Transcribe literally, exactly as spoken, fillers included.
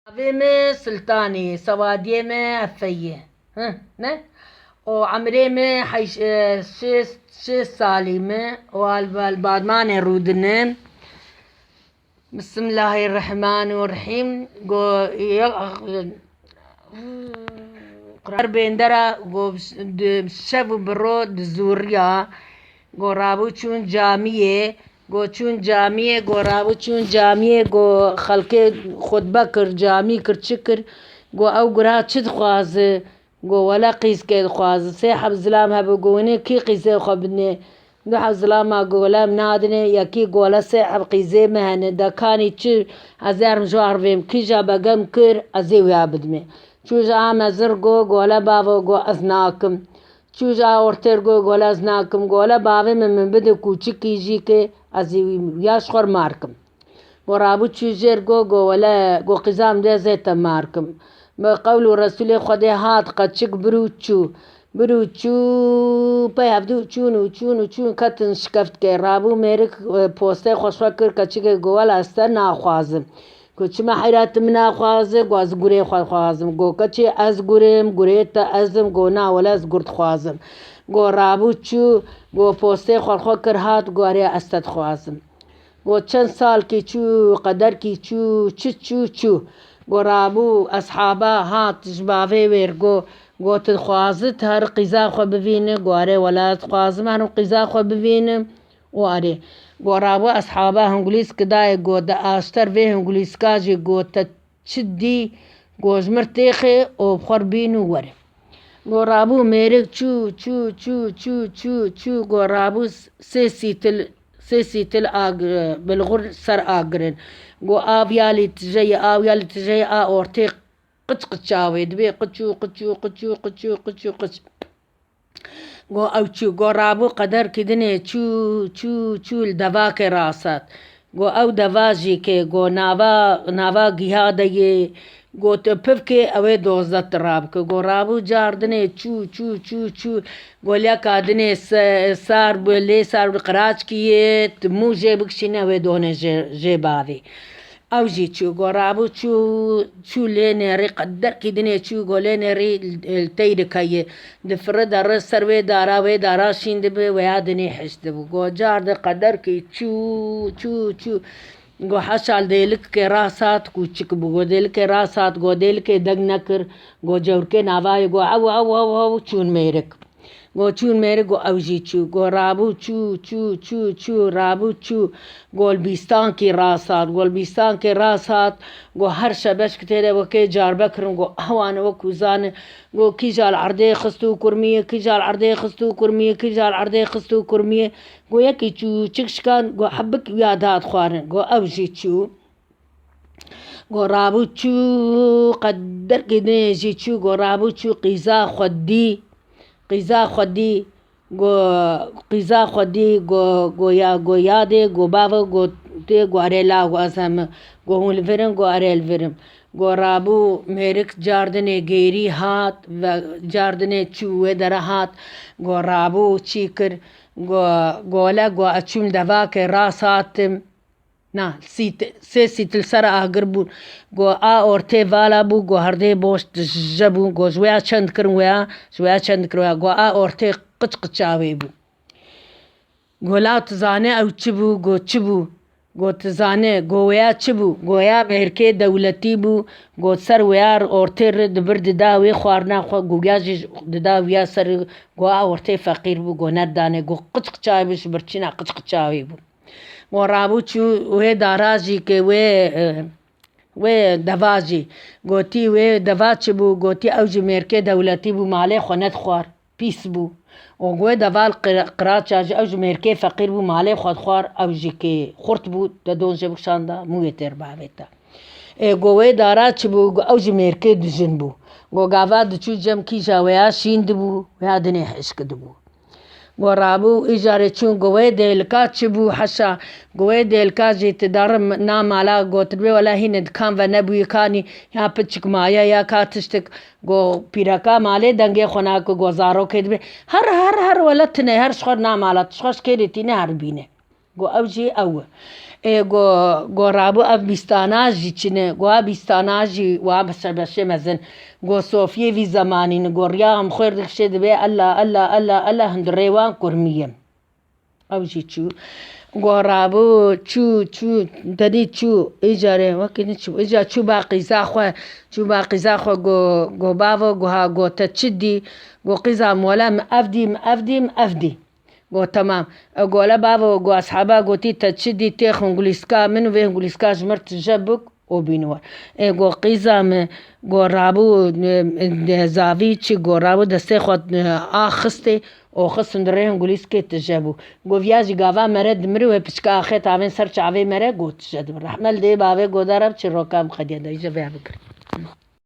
Navê min Sultanê, sewadiyê min Efeyê. Hi, ne? O emrê min heyş-, e, şêst, şêst salî min. O al-, al-, badmanê rûdinim. Bismillahirrahmanirrahîm. Go, ya, Qrar bêndera go di şev û bi ro di zûriya. Go rabû çûn camiyê. Go çûn camiyê, go rabû çûn camiyê, go xelkê xutbe kir, camî kir, çi kir? Go ew gura çi dixwazi? Go wele qîzkê dixwazi. Sê heb zilam hebû, go winê kî qîzê xwe bidinê? Du heb zilama go wele em nadinê, yekî go wele sê heb qîzê me hene, de kanî çi ez ê herim ji wan rivêm, kîja begem kir, ez ê wîya bidimê. Çû ji a mezir go, go wele bavo, go ez nakim. Çû ji a ortêr go, go wele ez nakim, go wele bavê min, min bide kûçikî jî ke ez ê wî-, wîya ji xwe mar kim. Go rabû çû jêr go, go wele, go qîza min de zê te mar kim. Bi qewl û Resûlê Xwedê hat, qeçik bir û çû. Bir û çû, pey hevdû çûn û çûn û çûn, ketin şikeftkê. Rabû mêrik, e, postê xwe şwe kir, keçikê go wela ez te naxwazim. Go çima heyra tu min naxwazi? Go ez gurê xwe dixwazim. Go keçê ez gurim, gurê te ez im. Go na wele ez gur dixwazim. Go rabû çû, go postê xwe xwe kir hat, go erê ez te dixwazim. Go çend salkî çû, qederkî çû, çi çû çû. Go rabû eshaba hat ji bavê wê re go, go tu dixwazi tu her qîza xwe bivîni? Go erê wela ez dixwazim herim qîza xwe bivînim. Û erê. Go rabû eshaba hingulîsk dayê go de aşter vê hingulîska jî go te çi dî? Go ji mir têxê û bi xwe re bîn û were. Go rabû mêrik çû, çû, çû, çû, çû, çû, go rabû sê sîtil, sê sîtil ag-, bilxur ser agirin. Go av ya lî tijeyê, av ya lî tijeyê, a ortê qiç qiç çawê dibê, qiçû, qiçû, qiçû, qiçû, qiçû, qiç. Go ew çû, go rabû qederkî dinê çû, çû, çû li devakê rasat. Go ew deva jî ke, go nava, nava giha de yê, go tu pivkê ew ê dozde tu rabike. Go rabû cardinê çû, çû, çû, çû. Go leka dinê se-, sar bi, lê sar bi qiraçkî yê, tu mû jê bikişîne ew ê done jê, jê bavê. Ew jî çû, go rabû çû, çû lê nêrî qederkî dinê çû, go lê nêrî li teyri keyê. Di firi de re ser wê dara, wê dara şîn dibi, weya dinê hiş dibû. Go car de qederkî çû, çû, çû. Go heşa li dêlikê rasat, kûçik bû. Go dêlikê rasat, go dêlikê deng nekir. Go cewrikê navayê go ew, ew, ew, ew, çûn mêrik. Go çûn mêrik, go ew jî çû. Go rabû çû, çû, çû, çû, rabû çû. Go li bîstankî rasat, go li bîstankê rasat. Go her şebeşk tê de wekê carbe kirin, go hewane wekû zane. Go kîja li erdê xist û kurmiyê, kîja li erdê xist û kurmiyê, kîja li erdê xist û kurmiyê. Go yekî çûçik şikan, go hebik wîya da dixwarin. Go ew jî çû. Go rabû çû, qederkî dinê jî çû, go rabû çû qîza xwe dî. Qîza xwe dî, go qîza xwe dî, go, go ya, go yadê, go bavo, go tê, go erê la, go ez heme, go hûn li vir in, go erê li vir im. Go rabû mêrik cardinê gêrî hat, ve cardinê çû wê dere hat, go rabû çî kir, go, go le, go ez çûm devakê rast hatim. Na, sît-, sê sît li ser agir bûn. Go a ortê vala bû, go herdê boş dije bûn. Go ji wêya çend kirin wêya, ji wêya çend kirin wêya. Go a ortê qiç qiça wê bû. Go la tu zane ew çi bû, go çi bû? Go tu zane, go wêya çi bû? Go ya mêrkê dewletî bû. Go ser wêya ortê re dibir dida wê xwarina xwe, go ya jî dida wîya ser, go a ortê feqîr bû, go nedane, go qiç qiça wê bû, ji birçîna qiç qiça wê bû. Go rabû çû wê dara jî ke wê, e, wê deva jî. Gotî wê deva çi bû? Gotî ew jî mêrkê dewletî bû, malê xwe nedixwar. Pîs bû. Û go wê deva li qira-, qiraça jî ew jî mêrkê feqîr bû, malê xwe dixwar, ew jî ke xurt bû, te don jê bikişanda, mûyê têr bavê te. Ê, go wê dara çi bû? Go ew jî mêrkê dijin bû. Go gava diçû cem kîja wêya şîn dibû, wêya dinê hişk dibû. Go rabû, îcarê çûn, go wê dêlika çi bû heşa? Go wê dêlika jî ti darim na mala, gotin wê wela hîne dikan ve nebûyî kanî, ya piçik maye ya ka tiştik. Go pîreka malê dengê xwe nake, go zarokê dibê, her, her, her wela tine, her ji xwe na mala, tu ji xwe ji kêrê tîne her bîne. Go ew jî ew e. Ê go, go rabû ev bîstana jî çi ne? Go ev bîstana jî wa beşe beşê mezin. Go Sofiyê vî zemanî ne. Go riya em xwêr dikişê dibê ella, ella, ella, ella hundirê wan kurmî ye. Ew jî çû. Go rabû, çû, çû, tenê çû. Îcarê wekî ne çû. Îca çû ba qîza xwe. Çû ba qîza xwe go, go bavo, go ha, go te çi dî? Go qîza min wele min ev dî, min ev dî, min ev dî. Go temam. E, gole bavo, go eshaba gotî te çi dî tê xwe gulîska min û vê gulîska ji mir tije bik û bîn we. E, go qîza min, go rabû, e, e, zavî çi, go rabû destê xwe, e, axistê û xist hundirê gulîskê tije bû. Go viya jî gava mere dimir û wê piçka axê tavên ser çavê mere go tije dibir. Rehme li dê bavê godara bi çîroka min qediye de, îje vê bikir.